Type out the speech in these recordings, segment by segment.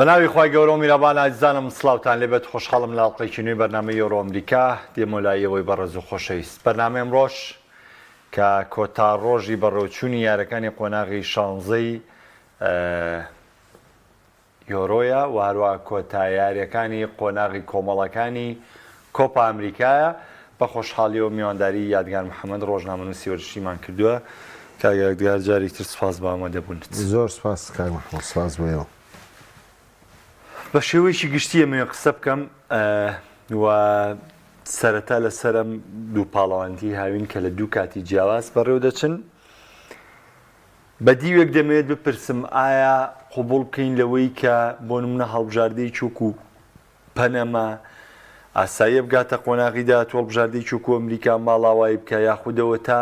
بە ناوی خوای گەورە و میرەبان ئازیزانم سڵاوتان لێبێت خۆشحاڵم لە ئەڵقەیەکی نوێی بەرنامەی یۆرۆ ئەمریکا دێمەوە لای ئێوەی بەڕێز و خۆشەویست بەرنامەی ئەمڕۆش کە کۆتا ڕۆژی بەڕێوچوونی یارەکانی قۆناغی شانزەی یۆرۆیە و هەروەها کۆتا یارییەکانی قۆناغی کۆمەڵەکانی کۆپا ئەمریکایە، بە خۆشحاڵیەوە میوانداری یادگار محەمەد ڕۆژنامەنووسی وەرزشیمان کردووە. کاک یادگار جارێکی تر سوپاس بۆ ئامادەبوونت. زۆر سوپاس کاک مەحموود، سوپاس بۆ ئێوە. بە شێوەیەکی گشتی ئەمەوێ قسە بکەم و سەرەتا لەسەر ئەم دوو پاڵەوانێتی هاوین کە لە دوو کاتی جیاواز بەڕێوە دەچن. بە دیوێک دەمەوێت بپرسم ئایا قبوڵ بکەین لەوەی کە بۆ نمونە هەڵبژاردەیەکی وەکو پەنەما ئاساییە بگاتە قۆناغی داهاتوو هەڵبژاردەیەکی وەکو ئەمریکا ماڵاوایی بکە یاخود ئەوەتا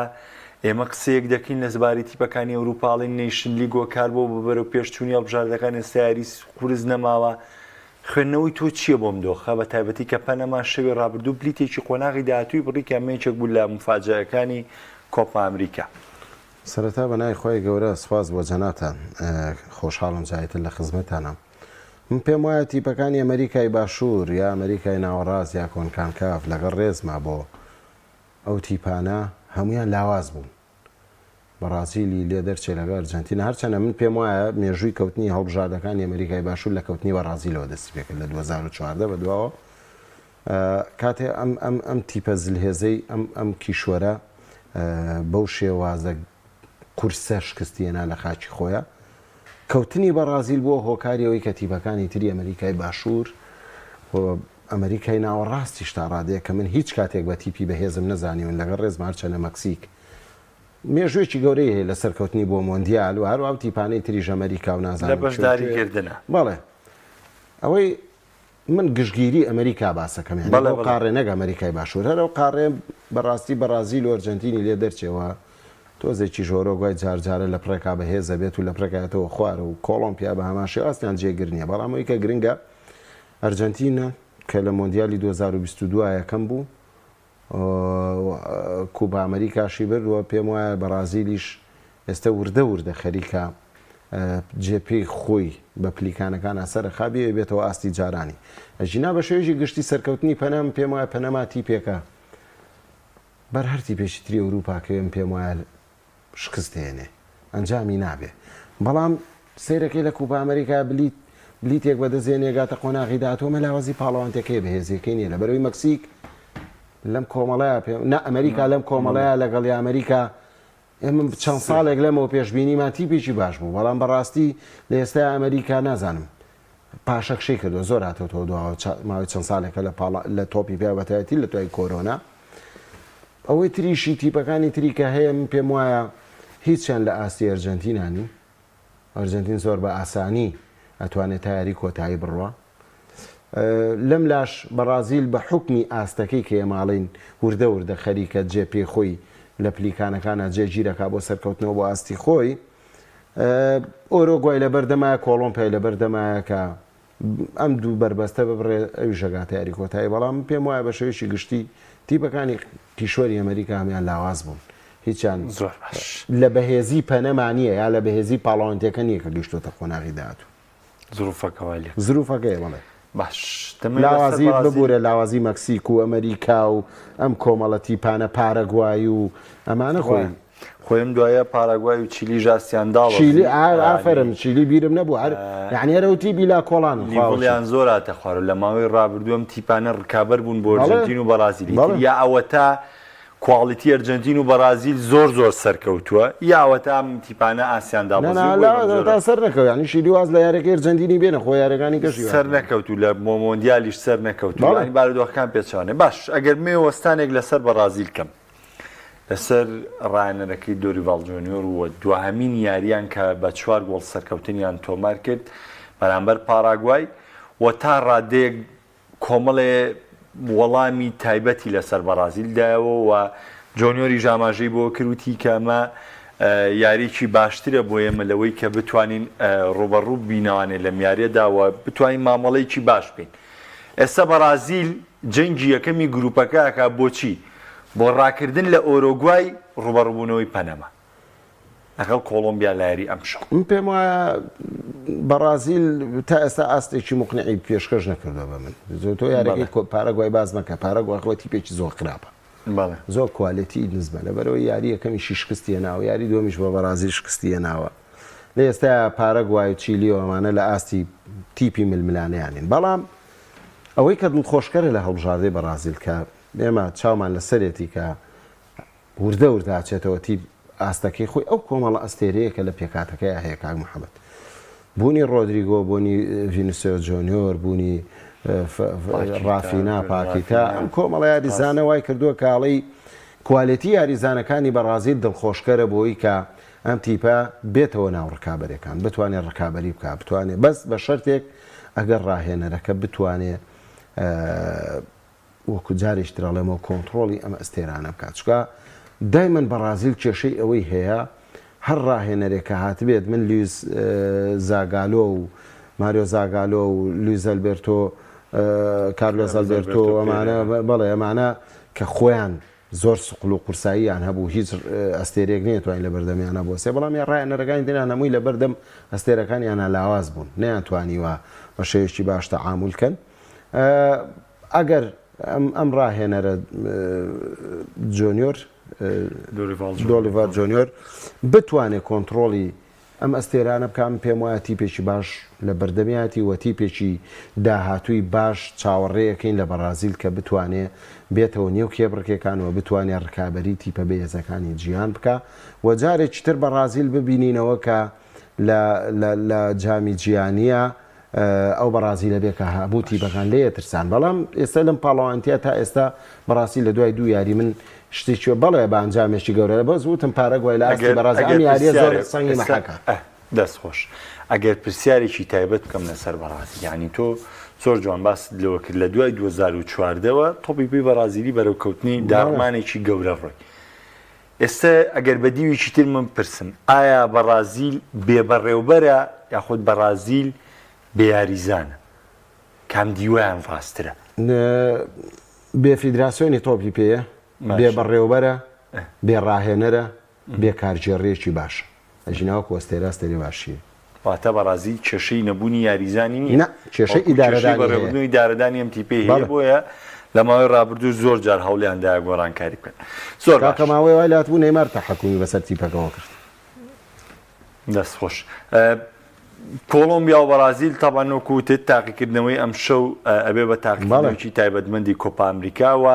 ئێمە قسەیەک دەکەین لە زباری تیپەکانی ئەوروپا ئەڵێن نەیشن لیگ هۆکار بۆ بە بەرەو پێشچوونی هەڵبژاردەکان ئێستا یاری قورس نەماوە خوێندنەوەی تۆ چییە بۆم دۆخە بە تایبەتی کە پەنەما شەوی ڕابردوو بلیتێکی قۆناغی داهاتووی بڕی کە ئەمە یەکێک بوو لە موفاجەئەکانی کۆپا ئەمریکا. سەرەتا بە ناوی خوای گەورە سوپاس بۆ جەنابتان خۆشحاڵم جارێتر لە خزمەتتانام من پێم وایە تیپەکانی ئەمریکای باشوور یا ئەمریکای ناوەڕاست یا کۆنکانکاف لەگەڵ ڕێزما بۆ ئەو تیپانە هەمویان لاواز بوون بەڕازیلی لێ دەرچێ لەگە ئەرجەنتینا هەرچەنە من پێم وایە مێژووی کەوتنی هەڵبژاردەکانی ئەمریکای باشوور لە کەوتنی بەڕازیلەوە دەستی پێکرد لە 2014 بە دواوە کاتێ ئەم ئەم ئەم تیپە زلهێزەی ئەم ئەم کیشوەرە بەو شێوازە قورسە شکستی هێنا لە خاکی خۆیە کەوتنی بەڕازیل بووە هۆکاری ئەوەی کە تیپەکانی تری ئەمریکای باشوور و ئەمریکای ناوەڕاستیش تا ڕادەیە کە من هیچ کاتێک بە تیپی بەهێزم نەزانیون لەگەڵ ڕێزم هەرچەنە مەکسیک مێژوویەکی گەورەی هەیە لە سەرکەوتنی بۆ مۆندیال و هەروە ئەو تیپانەی تریش ئەمریکا و لە نازانم کوێ بەشداری کردنە. بەڵێ ئەوەی من گشتگیری ئەمریکا باسەکەم یانی بەڵێ بەو بەڵێ. قاڕێ نەک ئەمریکای باشوور هەر ئەو قاڕێ بەڕاستی بەڕازیل و ئەرجەنتینی لێ دەرچێ و تۆزێکیش ئۆرۆگوای جار جارە لە پڕێکا بەهێز ئەبێت و لە پڕێکا یەتەوە خوار و کۆڵۆمپیا بە هەمان شێوە ئاستیان جێگر نییە بەڵام ئەوی کە گرنگە ئەرجەنتینە کە لە مۆندیالی 2022 یەکەم بوو کوپا ئەمریکاشی برد و پێم وایە بەڕازیلیش ئێستا وردە وردە خەریکە جێ پێی خۆی بە پلیکانەکانا سەرەخا بیەوێ بێتەوە ئاستی جارانی. ئەگینا بە شێوەیەکی گشتی سەرکەوتنی پەنام پێم وایە پەنەما تیپێکە بەر هەر تیپێکی تری ئەوروپا کەوێ من پێم وایە شکست دێنێ ئەنجامی نابێ بەڵام سەیرەکەی لە کوپا ئەمریکا بلیت بلیتێک بەدەست دێنێ گاتە قۆناغی داهاتوو ئەمە لاوازی پاڵەوانتەکەی بەهێزیەکەی نییە لەبەرەوەی مەکسیک لەم کۆمەڵەیە پێ نا ئەمریکا لەم کۆمەڵەیە لەگەڵ یا ئەمریکا ئێمە چەند ساڵێک لەمەوە پێشبینیمان تیپێکی باش بوو بەڵام بەڕاستی لە ئێستا ئەمریکا نازانم پاشەکشەی کردووە زۆر هاتۆتەوە دواوە ماوەی چەند ساڵێکە لە پاڵا لە تۆپی پێ بەتایەتی لە دوای کۆرۆنا ئەوەی تریشی تیپەکانی تری کە هەیە من پێم وایە هیچیان لە ئاستی ئەرجەنتینا نین ئەرجەنتین زۆر بە ئاسانی ئەتوانێت تا یاری کۆتایی بڕوا لەم لاش بەڕازیل بە حوکمی ئاستەکەی کە ئێمە ئەڵێین وردە وردە خەریکە جێ پێی خۆی لە پلیکانەکانا جێگیرەکا بۆ سەرکەوتنەوە بۆ ئاستی خۆی ئۆرۆگوای لەبەردەمایە کۆڵۆمپیای لەبەردەمایە کە ئەم دوو بەربەستە ببڕێ ئەویش ئەگاتە یاری کۆتایی بەڵام من پێم وایە بە شێوەیەکی گشتی تیپەکانی کیشوەری ئەمریکا هەموویان لاواز بوون هیچیان زۆر باش لە بەهێزی پەنەما نییە یا لە بەهێزی پاڵەوانتیەکە نییە کە گەیشتۆتە قۆناغی داهاتوو. زروفەکە وای لێ زروفەکەیە بەڵێ. باش دەمەوێت لەسەر لاوازی بەڕازیل ببورە لاوازی مەکسیک و ئەمریکا و ئەم کۆمەڵە تیپانە پارەگوای و ئەمانە خۆی. وایە خۆی ئەم دوایە پاراگوای و چیلی ژاستیان داوەزی چیلی یانی ئافەرم چیلی بیرم نەبوو هەر یانی هەر ئەو تیپی لا کۆڵان خوا وەکیل. لیڤڵیان زۆر هاتە خوارەوە لە ماوەی ڕابردوو ئەم تیپانە ڕکابەر بوون بۆ بەڵێ ئەرجەنتین و بەڕازیل ئیتر بەڵێ. یا ئەوەتا کواڵیتی ئەرجەنتین و بەڕازیل زۆر زۆر سەرکەوتووە یا ئەوەتا ئەم تیپانە ئاستیان نا نا دابەزیوە بۆیە لا بەم جۆرە تا سەر نەکەوت یانی شیلی واز لە یاریەکەی ئەرجەنتینی بێنە خۆ یاریەکانی کەشی سەر واز نێنێ. نەکەوتوو لە مۆندیالیش سەر نەکەوتوو بەڵێ. یانی بارودۆخەکان پێچەوانەیە باش ئەگەر بمەوێ وەستانێک لەسەر بەڕازیل کەم لەسەر ڕاهێنەرەکەی دۆریڤاڵ جۆنیۆر و دواهەمین یارییان کە بە چوار گۆڵ سەرکەوتنیان تۆمار کرد بەرامبەر پاراگوای و تا ڕادەیەک کۆمەڵێ وەڵامی تایبەتی لەسەر بەڕازیل دایەوە و جۆنیۆریش ئاماژەی بۆ کرد وتی کە ئەمە یاریی باشترە بۆ ئێمە لەوەی کە بتوانین ڕووبەڕوو ببینەوانێ لەم یاریەدا و بتوانین مامەڵەیەکی باش بکەین. ئێستا بەڕازیل جەنگی یەکەمی گروپەکە ئەکا بۆچی؟ بۆ ڕاکردن لە ئۆرۆگوای ڕووبەڕووبوونەوەی پەنەما. لەگەڵ کۆڵۆمبیا لە یاری ئەمشەو. من پێم وایە بەڕازیل تا ئێستا ئاستێکی موقنعی پێشکەش نەکردووە بە من. تۆ یاریەکەی پاراگوای باس مەکە، پاراگوای خۆی تیپێکی زۆر خراپە. زۆر quality نزمە لەبەرئەوەی یاری یەکەمیشی شکستی هێناوە یاری دووەمیش بە بەڕازیل شکستی هێناوە. لە ئێستا پاراگوای و چیلی و ئەمانە لە ئاستی تیپی ململانێیانین. بەڵام ئەوەی کە دڵخۆشکەرە لە هەڵبژاردەی بەڕازیل کە ئێمە چاومان لەسەرێتی کە وردە وردە ئەچێتەوە تیپ ئاستەکەی خۆی ئەو کۆمەڵە ئەستێرەیە کە لە پێکهاتەکەیا هەیە کاک محەمەد بوونی ڕۆدریگۆ بوونی ڤینسیۆ جۆنیۆر بوونی ڕافینا پاکیتا ئەم کۆمەڵە یاریزانە وای کردووە کاڵی quality یاریزانەکانی بەڕازیل دڵخۆشکەرە بۆی کە ئەم تیپە بێتەوە ناو ڕکابەرەکان بتوانێت ڕکابەری بکە بتوانێت بەس بە شەرتێک ئەگەر ڕاهێنەرەکە بتوانێت وەکو جارێکی تر ئەڵێمەوە کۆنتڕۆڵی ئەم ئەستێرانە بکات چونکە دایمەن بەڕازیل کێشەی ئەوەی هەیە هەر ڕاهێنەرێک کە هاتبێت من لویس زاگالۆ و ماریۆ زاگالۆ و لویس ئەلبێرتۆ کارلۆس ئەلبێرتۆ ئەمانە بەڵێ ئەمانە کە خۆیان زۆر سقل و قورساییان هەبوو هیچ ئەستێرێک نەیەتوانی لە بەردەمیانە بۆسێ بەڵام یا ڕاهێنەرەکانی تریان هەمووی لە بەردەم ئەستێرەکانیانە لاواز بوون نەیانتوانیوە بە شێوەیەکی باش تەعامول کەن ئەگەر ئەم ڕاهێنەرە جۆنیۆر دۆلیڤار جۆنیۆر بتوانێت کۆنتڕۆڵی ئەم ئەستێرانە بکە من پێم وایە تیپێکی باش لە بەردەمیاتی و تیپێکی داهاتووی باش چاوەڕێیەکەین لە بەڕازیل کە بتوانێ بێتەوە نێو کێبڕکێکان و بتوانێ ڕکابەری تیپە بەهێزەکانی جیهان بکە و جارێکی تر بەڕازیل ببینینەوە کە لە لە جامی جیهانیە ئەو بەڕازیلە بێ کە هەموو تیپەکان لێ ترسان بەڵام ئێستا لەم پاڵەوانتیە تا ئێستا بەڕاستی لە دوای دوو یاری من شتێکی بەڵێ بە ئەنجامێکی گەورە بەس وتم پارەگوای لە ئاستی بەڕازیل ئەم یاریە زۆر سەنگی مەحەکە. دەست خۆش ئەگەر پرسیارێکی تایبەت بکەم لەسەر بەڕازیل یعنی تۆ زۆر جوان باست لەوە کرد لە دوای 2014 وە تۆپی پێی بەڕازیلی بەرەو کەوتنی داڕمانێکی گەورە ڕۆی ئێستا ئەگەر بە دیوێکی تر من بپرسم ئایا بەڕازیل بێ بەڕێوبەرە یاخود بەڕازیل بێ یاریزانە؟ کام دیوەیان ڕاستترە؟ بێ فیدراسیۆنی تۆپی پێیە، بێ بەڕێوبەرە، بێ ڕاهێنەرە، بێ کارگێڕییەکی باشە. ئەگینا وەکو ئەستێرە ئەستێرەی باشی هەیە. واتە بەڕازیل کێشەی نەبوونی یاریزانی نییە، نا، کێشەی بەڵکو کێشەی ئیدارەدانی هەیە. بەڕێوەبردن و ئیدارەدانی ئەم تیپەی هەیە، بەڵێ. بۆیە لە ماوەی ڕابردووش زۆر جار هەوڵیان دایە گۆڕانکاری بکەن. زۆر کاکە باش. ماوەی وای لاتبوو نەیمار تەحەکومی بەسەر تیپەکەوە کرد. دەست خۆش. کۆڵۆمبیا و بەڕازیل تەبعەن وەکو وتت تاقیکردنەوەی ئەمشەو ئەبێ بە بەڵێ. تاقیکردنەوەیەکی تایبەتمەندی کۆپا ئەمریکا و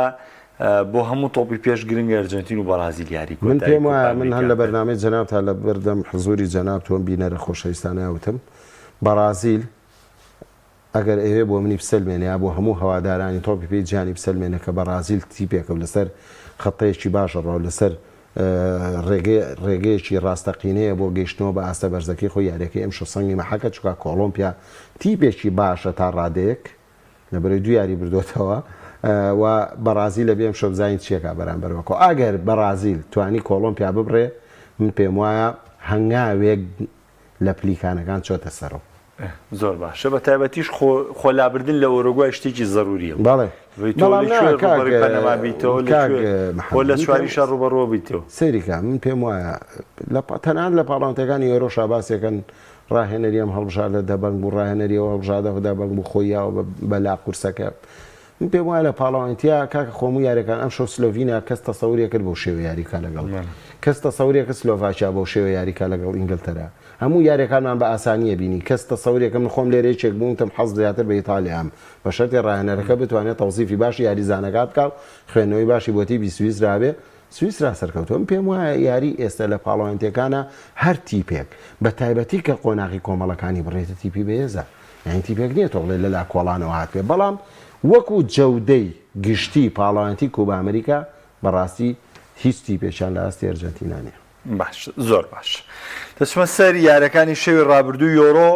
بۆ هەموو تۆپی پێش گرنگە ئەرجەنتین و بەڕازیل یاری من کۆتایی پێم کۆپا وایە من هەر ئەمریکا لە بکەن. بەرنامەی جەنابتا لە بەردەم حزوری جەنابت و ئەم بینەرە خۆشەویستانەیا وتم بەڕازیل ئەگەر ئەیەوێ بۆ منی بسەلمێنێ یا بۆ هەموو هەوادارانی تۆپی پێی جیهانی بسەلمێنێ کە بەڕازیل تیپێکە و لەسەر خەتەیەکی باش ئەڕوا و لەسەر ڕێگەی ڕێگەیەکی ڕاستەقینەیە بۆ گەیشتنەوە بە ئاستە بەرزەکەی خۆی یاریەکەی ئەمشەو سەنگی مەحەکە چونکە کۆڵۆمپیا تیپێکی باشە تا ڕادەیەک لەبەرەی دوو یاری بردۆتەوە و بەڕازیل ئەبێ ئەمشەو بزانین چیەکا بەرامبەر بە کۆ ئەگەر بەڕازیل توانی کۆڵۆمپیا ببڕێ من پێم وایە هەنگاوێک لە پلیکانەکان چۆتە سەرەوە. زۆر باشە بە تایبەتیش خۆ خۆ لابردن لە ئۆرۆگوای شتێکی زەروریە بوو. بەڵێ بەی تۆ بەڵام لە نا کوێ کاک ڕووبەڕووی پەنەما بیتەوە لە کاک کوێ خۆ محەممەد لە من پێم چواریشا ڕووبەڕووە بیتەوە. سەیری کە من پێم وایە لە تەنانەت لە پاڵاوتەکانی یۆرۆشا باسێکەن ڕاهێنەری ئەم هەڵبژاردە دەبەنگ بوو ڕاهێنەری ئەو هەڵبژاردە دەبەنگ بوو خۆی یاوە بە بە لا قورسەکە من پێم وایە لە پاڵەوانێتیا کاکە خۆمو یاریەکان ئەمشەو سلۆڤینیا کەس تەسەوری کرد بەو شێوە یاری بکا لەگەڵ کەس تەسەوری کرد سلۆڤاکیا بەو شێوە یاری کا لەگەڵ ئینگلتەرا هەموو یاریەکانمان بە ئاسانیە بینی کەس تەسەوری کرد من خۆم لێرە یەکێک بووم وتم حەز زیاتر بە ئیتالیام بە شەرتێ ڕاهێنەرەکە بتوانێت تەوزیفی باشی یاریزانەکان بکا و خوێندنەوەی باشی بۆ تیپی سویسرا بێ سویسرا سەرکەوتووە من پێم وایە یاری ئێستا لە پاڵەوانێتیەکانا هەر تیپێک بە تایبەتی کە قۆناغی کۆمەڵەکانی بڕێتە تیپی بەهێزە یانی تیپێک نییە تۆ بڵێ لە لا کۆڵانەوە هاتبێ بەڵام وەکو جەودەی گشتی پاڵەوانێتی کوبا ئەمریکا بەڕاستی هیچ تیپێکیان لە ئاستی ئەرجەنتینا نییە. باش زۆر باش دەچمە سەر یارەکانی شەوی ڕابردوو یۆرۆ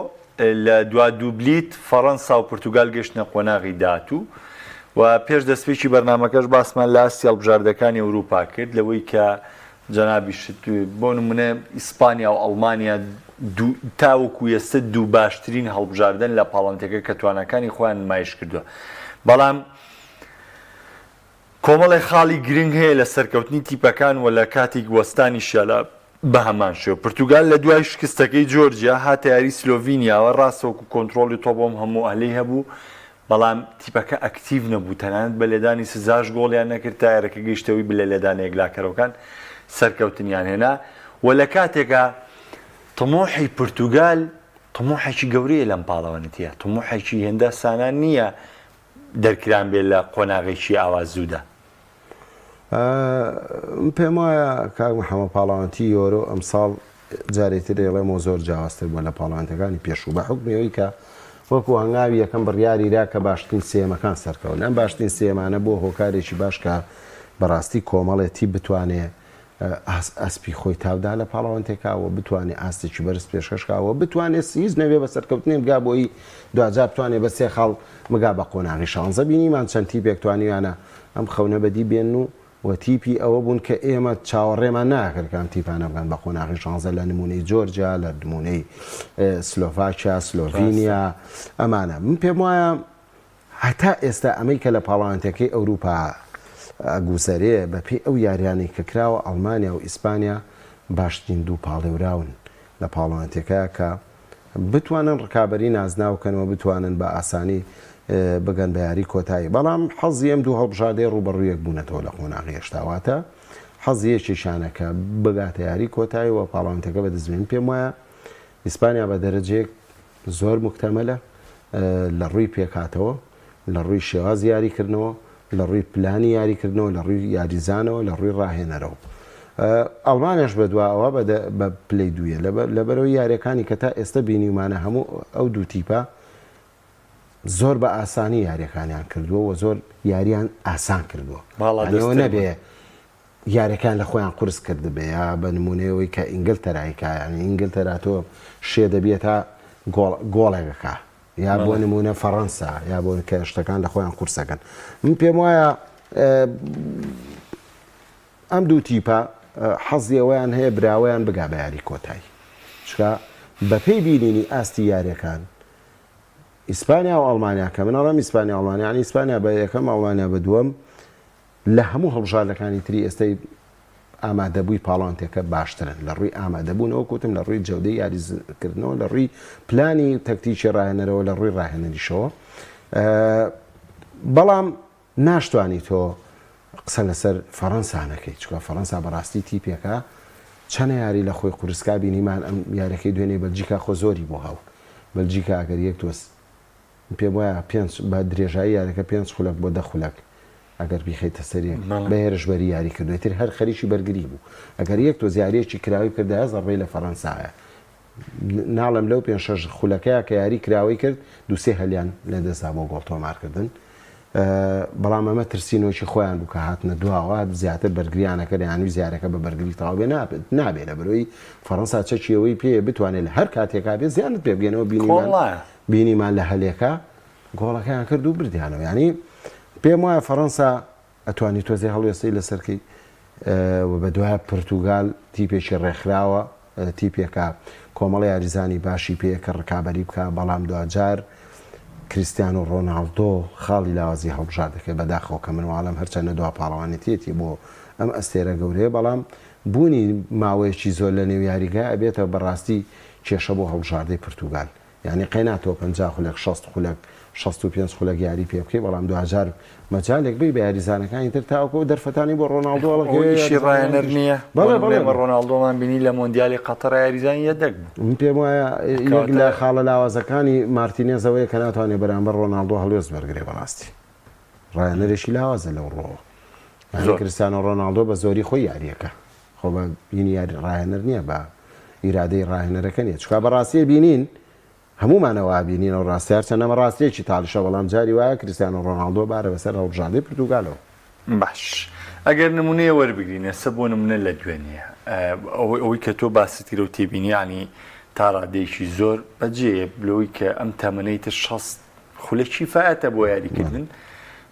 لە دوا دووبلیت فەڕەنسا و پرتوگال گەشتنە قۆناغی داهاتوو و پێش دەستپێکی بەرنامەکەش باسمان لە ئاستی هەڵبژاردەکانی ئەوروپا کرد لەوەی کە جەنابیشت بۆ نمونە ئیسپانیا و ئەڵمانیا تاوەکو ئێستا دوو باشترین هەڵبژاردەن لە پاڵەوانێتیەکە کە تواناکانی خۆیان نمایش کردووە بەڵام کۆمەڵێک خاڵی گرنگ هەیە لە سەرکەوتنی تیپەکان و لە کاتیک وەستانیشیا لە. بە هەمان شێوە پرتوگال لە دوای شکستەکەی جۆرجیا هاتە یاری سلۆڤینیاوە، ڕاستە وەکو کۆنترۆڵی تۆپ ئەم هەموو ئەهلەی هەبوو، بەڵام تیپەکە ئەکتیڤ نەبوو، تەنانەت بە لێدانی سزاش گۆڵیان نەکرد تا یارەکە گەیشتە ئەوەی لە لێدانە یەکلاکەرەوەکان سەرکەوتنیان هێنا و لە کاتێکا تموحی پرتوگال تموحێکی گەورەیە لەم پاڵەوانێتیە، تموحێکی هێندە سانا نییە دەرکران بێت لە قۆناغێکی ئاوا زوودا. من پێم وایە کاک محەممەد پاڵەوانتی یۆرۆ ئەمساڵ جارێ تر ئەڵێمەوە زۆر جیاوازتر بووە لە پاڵەوانتەکانی پێشوو بە حوکمی ئەوەی کە وەکو هەنگاوی یەکەم بڕیاریرا کە باشترین سێیەمەکان سەرکەون ئەم باشترین سێیەمانە بووە هۆکارێکی باش کە بەڕاستی کۆمەڵێ تیپ بتوانێ ئەسپی خۆی تاودا لە پاڵەوانتێکا و بتوانێ ئاستێکی بەرز پێشکەش کا و بتوانێ هیچ نەبێ بە سەرکەوتنێ بگا بۆی دواجار بتوانێ بە سێ خاڵ بگا بە قۆناغی شانزە بینیمان چەند تیپێک توانیویانە ئەم خەونە بەدی بێنن و و تیپی ئەوە بوون کە ئێمە چاوەڕێمان ناکرد کە ئەم تیپانە بگەن بە قۆناغی شانزە لە نمونەی جۆرجیا لە نمونەی سلۆڤاکیا سلۆڤینیا ئەمانە من پێم وایە هەتا ئێستا ئەمەی کە لە پاڵەوانێتیەکەی ئەوروپا ئەگوزەرێ بەپێی ئەو یاریانەی کە کراوە ئەڵمانیا و ئیسپانیا باشترین دوو پاڵێوراون لە پاڵەوانێتیەکە کە بتوانن ڕکابەری نازناو بکەن و بتوانن بە ئاسانی بگەن بە یاری کۆتایی بەڵام حەزی ئەم دوو هەڵبژاردەی ڕووبەڕوو یەک بوونەتەوە لە قۆناغی هێشتا واتە حەزی یەکێکیانە کە بگاتە یاری کۆتایی و پاڵەوانێتیەکە بەدەست بێنن پێم وایە ئیسپانیا بە دەرەجەیەک زۆر موکتەمەلە لە ڕووی پێکهاتەوە، لە ڕووی شێوازی یاریکردنەوە، لە ڕووی پلانی یاریکردنەوە، لە ڕووی یاریزانەوە، لە ڕووی ڕاهێنەرەوە. ئەڵمانیاش بەدوا ئەوە بە پلەی دوویە لەبەرەوەی یاریەکانی کە تا ئێستا بینیومانە هەموو ئەو دوو تیپە زۆر بە ئاسانی یاریەکانیان کردووە و زۆر یاریان ئاسان کردووە. باڵادەستتر بوون. نەبێ یاریەکان لە خۆیان قورس کردبێ یا بە نمونەی ئەوەی کە ئینگلتەرا ئەیکا یانی ئینگلتەرا تۆ شێ دەبیە تا گۆڵ گۆڵێک ئەکا یا بۆ نمونە فەڕەنسا یا بۆ کە شتەکان لە خۆیان قورسەکەن من پێم وایە ئەم دوو تیپە حەزی ئەوەیان هەیە براوەیان بگا بە یاری کۆتایی چکە بەپێی بینینی ئاستی یاریەکان ئیسپانیا و ئەڵمانیا کە من ئەڵێم ئیسپانیا ئەڵمانیا یانی ئیسپانیا بە یەکەم ئەڵمانیا بە دووەم لە هەموو هەڵبژاردەکانی تری ئێستای ئامادەبووی پاڵەوانتێکە باشترن لە ڕووی ئامادەبوونەوە کوتم لە ڕووی جەودەی یاریکردنەوە لە ڕووی پلانی تەکتیکی ڕاهێنەرەوە لە ڕووی ڕاهێنەریشەوە بەڵام ناشتوانی تۆ قسە لەسەر فەڕەنسا نەکەی چکە فەڕەنسا بەڕاستی تیپێکە چەنە یاری لە خۆی قورسکا بینیمان ئەم یارەکەی دوێنێ بەلجیکا خۆ زۆری بۆ هاو بەلجیکا ئەگەر یەک تۆز پێم وایە پێنج بە درێژایی یاریەکە پێنج خولەک بۆ دە خولەک ئەگەر بیخەیتە سەر یەک بە هێرشبەری یاری کردووە تر هەر خەریکی بەرگری بوو ئەگەر یەک تۆز یاریەکی کراوەی بکردایە زەڕبەی لە فەڕەنسایە ناڵێم لەو پێنج شەش خولەکەیە کە یاری کراوەی کرد دوو سێ هەلیان لەدەستدا بۆ گۆڵ تۆمارکردن بەڵام ئەمە ترسینۆکی خۆیان بوو کە هاتنە دواوە زیاتر بەرگریانە کرد یان ویست یارەکە بە بەرگری تەواو بێ نابێت نابێ لە بەرەوەی فەڕەنسا چەکی ئەوەی پێ بتوانێت لە هەر کاتێکا بێ زیانت پێ بگەنەوە بینیمان بینیمان لە هەلێکا گۆڵەکەیان کرد و بردیانەوە یانی پێم وایە فەڕەنسا ئەتوانی تۆزێ هەڵوێستەی لەسەرکەی و بەدوایە پرتوگال تیپێکی ڕێکخراوە تیپێکە کۆمەڵە یاریزانی باشی پێیە کە ڕکابەری بکا بەڵام دواجار کریستیانۆ ڕۆناڵدۆ خاڵی لاوازی هەڵبژاردەکەی بەداخەوە کە من واڵم هەرچەندە دوا پاڵەوانێتیەتی بۆ ئەم ئەستێرە گەورەیە بەڵام بوونی ماوەیەکی زۆر لە نێو یاریگا ئەبێتە بەڕاستی کێشە بۆ هەڵبژاردەی پرتوگال یانی قەینا تۆ 50 خولەک 60 خولەک 65 خولەک یاری پێ بکەی بەڵام دواجار مەجالێک بی بە یاریزانەکانی تر تاوەکو ئەو دەرفەتانی بۆ ڕۆناڵدۆ ئەڵەکەوێ ئیشی ڕاهێنەر نییە بەڵێ بەڵێ ئێمە ڕۆناڵدۆمان بینی لە مۆندیالی قەتەر یاریزانی یەدەگ بوو من پێم وایە یەک لە خاڵە لاوازەکانی مارتینێز ئەوەیە کە ناتوانێت بەرامبەر ڕۆناڵدۆ هەڵوێست بەرگرێ بەڕاستی ڕاهێنەرێکی لاوازە لەو ڕووەوە یانی کریستیانۆ ڕۆناڵدۆ بە زۆری خۆی یارییەکە خۆ بە بینی یاری ڕاهێنەر نییە بە ئیرادەی ڕاهێنەرەکە نییە چکا بەڕاستیە بینین هەموومان ئەوە ئەبینین ئەو ڕاستیە هەرچەند ئەمە ڕاستیەکی تاڵیشە بەڵام جاری وایە کریستیانۆ ڕۆناڵدۆ بارە بەسەر هەڵبژاردەی پرتوگالەوە. باش ئەگەر نمونەیە وەربگرین ئێستا بۆ نمونە لە دوێنێ ئەوەی کە تۆ باست کرد و تێبینی یانی تا ڕادەیەکی زۆر بەجێیە لەوەی کە ئەم تەمەنەی تر 60 خولەک کیفایەتە بۆ یاریکردن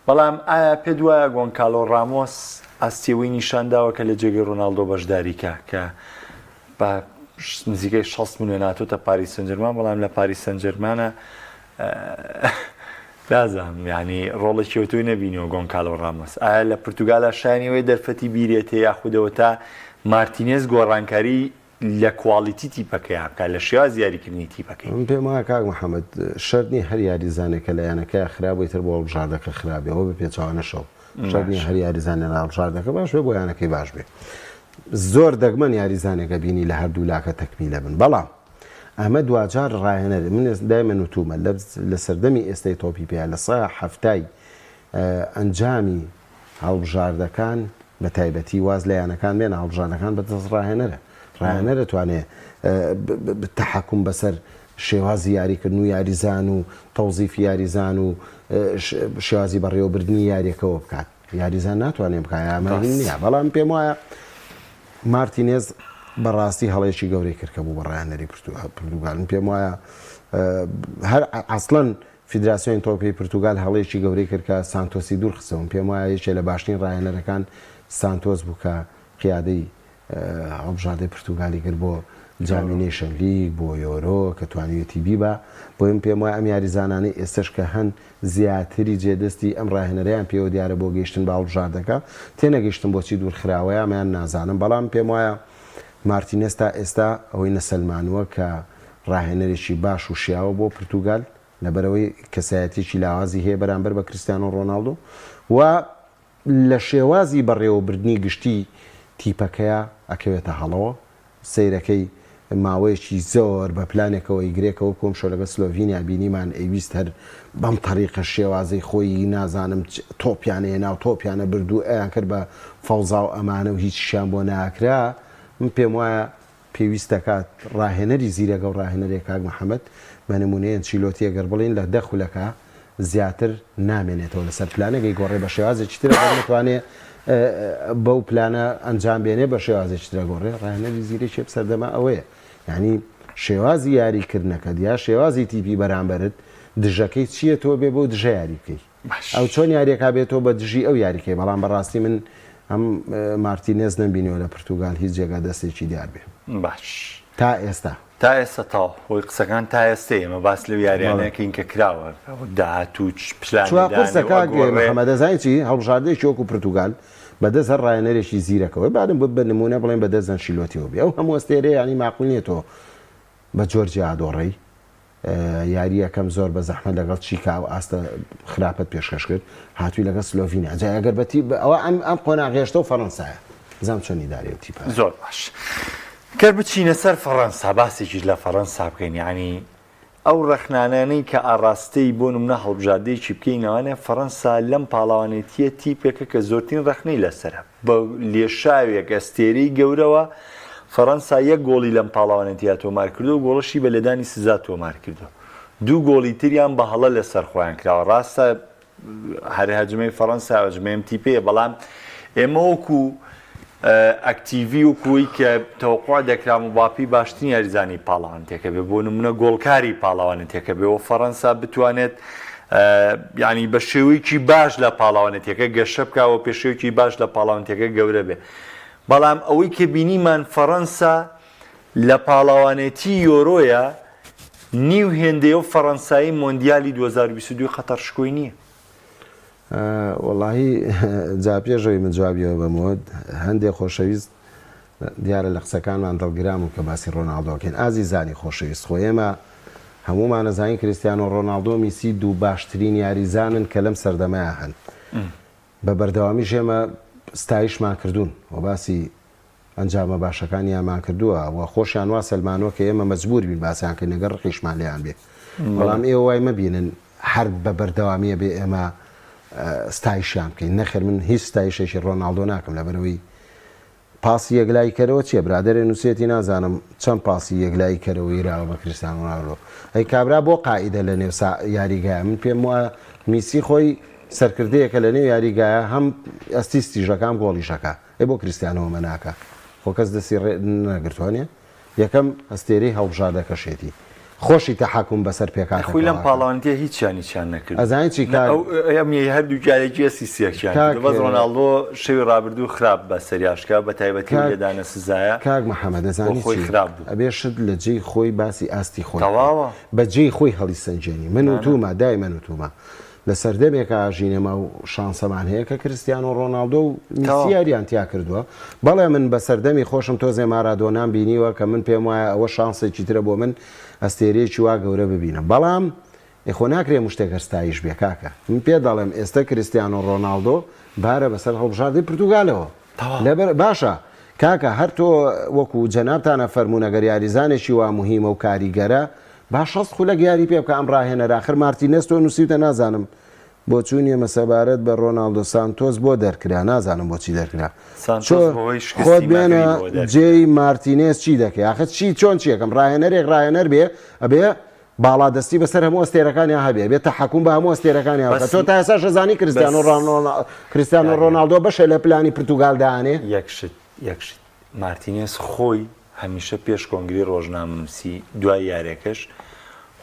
بەڵام ئایا پێت وایە گۆنکالۆ ڕامۆس ئاستی ئەوەی نیشان داوە کە لە جێگەی ڕۆناڵدۆ بەشداری کا کە بە نزیکەی 60 ملیۆن هاتۆتە پاریس سنجەرمان بەڵام لە پاریس سنجەرمانە نازانم یعنی ڕۆڵێکی ئەوتۆی نەبینیوە گۆنکالۆ ڕامۆس ئایا لە پرتوگالا شایانی ئەوەیە دەرفەتی بیرێتێ یاخودەوە تا مارتینێز گۆڕانکاری لە quality تیپەکەیا بکات، لە شێوازی یاریکردنی تیپەکەی. من پێم وایە کاک محەمەد شەرت نییە هەر یاریزانێک کە لە یانەکەیا خراپ بوو ئیتر بۆ هەڵبژاردەکە خراپ بێ، ئەوە بە پێچەوانەشەوە شەرت نییە هەر یاریزانێ لە هەڵبژاردەکە باش بێ بۆ یانەکەی باش بێ. زۆر دەگمەن یاریزانێک ئەبینی لە هەردوو لاکە تەکمیلە بن بەڵام ئەمە دواجار ڕاهێنەر من دایمەن وتومە لە سەردەمی ئێستای تۆپی پێ لە سا حەفتای ئەنجامی هەڵبژاردەکان بە تایبەتی واز لە یانەکان بێنە هەڵبژاردەکان بە دەست ڕاهێنەرە ڕاهێنەرە توانێ تەحەکوم بەسەر شێوازی یاریکردن و یاریزان و تەوزیفی یاریزان و شێوازی بەڕێوەبردنی یاریەکەوە بکات یاریزان ناتوانێت بکات ئەمە نییە بەڵام پێم وایە مارتینێز بەڕاستی هەڵەیەکی گەورەی کرد کە بوو بە ڕاهێنەری پرتوگال من پێم وایە هەر ئەسڵەن فیدراسیۆنی تۆپی پرتوگال هەڵەیەکی گەورەی کرد کە سانتۆسی دوورخستەوە، من پێم وایە یەکێ لە باشترین ڕاهێنەرەکان سانتۆس بوو کە قیادەی هەڵبژاردەی پرتوگالی کرد بۆ جامی نەیشن لیگ، بۆ یۆرۆ کە توانیویەتی بیبا، بۆیە من پێم وایە ئەم یاریزانانەی ئێستەش کە هەن زیاتری جێدەستی ئەم ڕاهێنەرەیان پێوە دیارە بۆ گەیشتن بە هەڵبژاردەکە، تێنەگەیشتم بۆچی دوورخراوە یان نازانم، بەڵام پێم وایە مارتینێز تا ئێستا ئەوەی نەسەلمانووە کە ڕاهێنەرێکی باش و شیاوە بۆ پرتوگال، لەبەرئەوەی کەسایەتیەکی لاوازی هەیە بەرامبەر بە کریستیانۆ ڕۆناڵدۆ و لە شێوازی بەڕێوەبردنی گشتی تیپەکەیا ئەکەوێتە هەڵەوە، سەیرەکەی ماوەیەکی زۆر بە پلانێکەوە ئەیگرێکەوە وەکو ئەمشەو لەگەڵ سلۆڤینیا بینیمان ئەیویست هەر بەم تەریقە شێوازەی خۆی نازانم تۆپیان ئەهێنا و تۆپیان ئەبرد و ئەیانکرد بە فەوزا و ئەمانە و هیچیشیان بۆ ناکرا من پێموایە پێویست دەکات ڕاهێنەری زیرەک ئەو ڕاهێنەرەیە کاک محەمەد، بە نموونە ئەنچیلۆتی ئەگەر بڵێین لە دە خولەکا زیاتر نامێنێتەوە لەسەر پلانێک ئەیگۆڕێ بە شێوازێکی تر ئەگەر نەتوانێ بەو پلانە ئەنجام بێنێ بە شێوازێکی تر ئەگۆڕێ ڕاهێنەری زیرەکی ئەم سەردەمە ئەوەیە یانی شێوازی یاریکردنەکەت یا شێوازی تیپی بەرامبەرت دژەکەی چییە تۆ بێ بەو دژە یاری بکەی. ئەو چۆن یاریەکا بێ تۆ بە دژی ئەو یاریکەی بەڵام بەڕاستی من ئەم مارتینێز نەمبینیوە لە پرتوگال هیچ جێگا دەستێکی دیار بێ باش تا ئێستا. تا ئێستا تەواو خۆی قسەکان تا ئێستا ئێمە باس لەو یاریانەکەین کە کراوە داهاتوو پلان چوا قورسە کاک محەمەد ئەزانی چی هەڵبژاردەیەکی وەکو پرتوگال بەدەست هەر ڕاهێنەرێکی زیرەکەوە بادم بە نمونە بڵێن بەدەست ئەنشیلۆتیەوە بێ ئەو هەموو ئەستێرەیە یانی ماقول نییە تۆ بە جۆرجیا دۆڕێی یاری یەکەم زۆر بە زەحمەت لەگەڵ چیکا ئەو ئاستە خراپەت پێشکەش کرد هاتووی لەگەڵ سلۆڤینیا جا ئەگەر بە تیپ ئەوە ئەم ئەم قۆناغ هێشتە و فەڕەنسایە بزانم چۆن ئیدارەی ئەو تیپە زۆر باش کەر بچینە سەر فەڕەنسا باسێکیش لە فەڕەنسا بکەین یعنی ئەو ڕەخنانانەی کە ئاڕاستەی بۆ نمونە هەڵبژاردەیەکی بکەین ئەوانە فەڕەنسا لەم پاڵاوانێتیە تیپێکە کە زۆرترین ڕەخنەی لەسەرە بە لێشاوێک ئەستێرەی گەورەوە، فەرەنسا یەک گۆڵی لەم پاڵەوانێتییە تۆمارکردووە و گۆڵەشی بە لێدانی سزا تۆمارکردووە. دوو گۆڵی تریان بە هەڵە لەسەر خۆیان کراوە. ڕاستە هەر هەجمەی فەرەنسا هەجمەی ئەم تیپەیە، بەڵام ئێمە وەکو ئەکتیڤی وەکو ئەوەی کە تەوەقوع دەکرا مباپی باشترین یاریزانی پاڵەوانێتیەکە بێ، بۆ نمونە گۆڵکاری پاڵەوانێتیەکە بێ و فەرەنسا بتوانێت یانی بە شێوەیەکی باش لە پاڵەوانێتیەکە گەشە بکا و پێشەوێکی باش لە پاڵەوانێتیەکە گەورە بێ بەڵام ئەوەی کە بینیمان فەڕەنسا لە پاڵەوانێتی یۆرۆیە نیو هێندەیە و فەڕەنسایی مۆندیالی 2022 قەتەر شکۆی نییە. وەڵاهی جا پێش ئەوەی من جوابی ئەوە بەمەوە هەندێک خۆشەویست دیارە لە قسەکانمان دڵگران بوون کە باسی ڕۆناڵدۆ ئەکەین ئازیزانی خۆشەویست خۆ ئێمە هەموومان ئەزانین کریستیانۆ ڕۆناڵدۆ میسی دوو باشترین یاریزانن کە لەم سەردەمەیا هەن بە بەردەوامیش ئێمە ستایشمان کردوون و باسی ئەنجامە باشەکانیانمان کردووە و خۆشیان وا سەلمانوە کە ئێمە مەجبور بین باسیان کەین ئەگەر ڕقیشمان لێیان بێ بەڵام ئێوە وای مەبینن هەر بە بەردەوامیە بێ ئێمە ستایشیان بکەین نەخێر من هیچ ستایشێکی ڕۆناڵدۆ ناکەم لەبەرەوەی پاسی یەکلایی کەرەوە چیە برادەرێ نوسیەتی نازانم چەند پاسی یەکلایی کەرەوەی راوە بە کریستیانۆ رۆناڵدۆ ئەی کابرا بۆ قائیدە لە نێو سا یاریگایە من پێم وایە میسی خۆی سەرکردەیەکە لە نێو یاریگایە هەم ئەستیستیش دەکا هەم گۆڵیش دەکا ئەی بۆ کریستیانۆ ئەمە ناکا خۆ کەس دەستی ڕێ نەگرتوە نیە یەکەم ئەستێرەی هەڵبژاردەکەشێتی خۆشی تەحەکوم بەسەر خۆی لەم پێکهاتەکەوە ئەکا. پاڵەوانێتیە هیچیان هیچیان نەکرد ئەزانی چی نە کاک ئەو ئەم یەی هەردووکیان یەکی ئەسی سێکیان کاک کرد بەس ڕۆناڵدۆ شەوی ڕابردوو خراپ بە سەریاشکا بە تایبەتی ئەو کاک لێدانە سزایە کاک محەمەد بۆ ئەزانی خۆی چی خراپ بوو. ئەبێ شت لە جێی خۆی باسی ئاستی خۆی بکەی تەواوە. بە جێی خۆی هەڵیسەنگێنی من نا نا. وتومە دایمەن وتومە. لە سەردەمێکا ئەژین ئێمە ئەو شانسەمان هەیە کە کریستیانۆ ڕۆناڵدۆ و میسی یاریان تیا کردووە. بەڵێ من بە سەردەمی خۆشم تۆزێ مارادۆنام بینیوە کە من پێم وایە ئەوە شانسێکی ترە بۆ من ئەستێرەیەکی وا گەورە ببینم. بەڵام ئێ خۆ ناکرێ هەموو شتێک هەر ستایش بێ کاکە. من پێت دەڵێم ئێستە کریستیانۆ ڕۆناڵدۆ بارە بەسەر هەڵبژاردەی پرتوگالەوە. لەبەر باشە کاکە هەر تۆ وەکو جەنابتان ئەفەرموون ئەگەر یاریزانێکی وا موهیمە و کاریگەرە با 60 خولەک یاری پێ بکە ئەم ڕاهێنەرە ئاخر مارتینێز تۆ نووسیوتە نازانم بۆچوونی ئێمە سەبارەت بە ڕۆناڵدۆ سانتۆس بۆ دەرکرا نازانم بۆچی دەرکرا سانتۆس بەهۆی شکستی خۆت بێنە مەغریبەوە دەرکرا. جێی مارتینێز چی دەکەی ئاخر چی چۆن چیەکەم ڕاهێنەرێک ڕاهێنەر بێ ئەبێ باڵادەستی بەسەر هەموو ئەستێرەکانیا هەبێ بێ تەحەکوم بە هەموو ئەستێرەکانیا بکە بەس تۆ تا ئێستاش ئەزانی کریستیانۆ بەس ڕانۆ کریستیانۆ یاریە ڕۆناڵدۆ بەشێ لە پلانی پرتوگال دانێ یەک شت یەک شت مارتینێز خۆی هەمیشە پێش کۆنگری ڕۆژنامەنووسی دوای یارێکەش